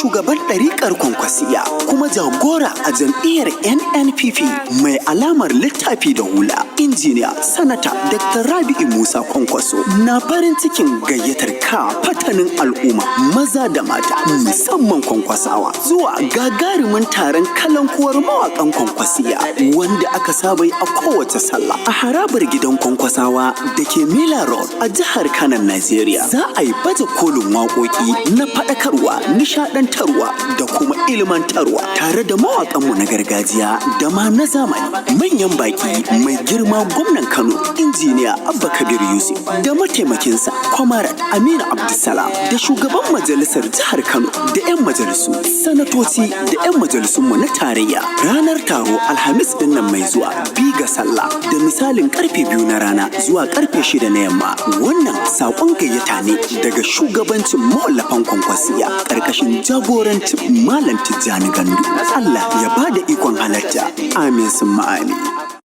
Shugaban ɗariƙar Kwankwasiya kuma jagora a jam'iyyar NNPP mai alamar littafi da hula, Injiniya Sanata Dr. Rabi'u Musa Kwankwaso, na farin cikin gayyatar ka fatanin al'umma, maza da mata, musamman Kwankwasawa, zuwa gagarumin taron kalankuwar mawaƙan Kwankwasiya wanda aka saba yi a kowace sallah a harabar gidan Kwankwasawa da ke Mila Road a jihar Kano, Najeriya. Za a yi baje kolin waƙoƙi na faɗakarwa, nishaɗantarwa da kuma ilmantarwa tare da mawaƙanmu na gargajiya da ma na zamani. Manyan baƙi: mai girma gwamnan Kano, Injiniya Abba Kabir Yusuf, da mataimakinsa Comrade Aminu Abdulsalam, da shugaban majalisar jihar Kano, da 'yan majalisu, sanatoci da 'yan majalisunmu na tarayya. Ranar taro: Alhamis din nan mai zuwa, 2 ga Sallah, da misalin karfe 2 na rana zuwa karfe 6 na yamma. Wannan saƙon gayyata ne daga shugabancin mawallafan Kwankwasiya ƙarƙashin jagorancin Malam Tijjani Gandu. Allah ya bada ikon halarta. Amin summa amin.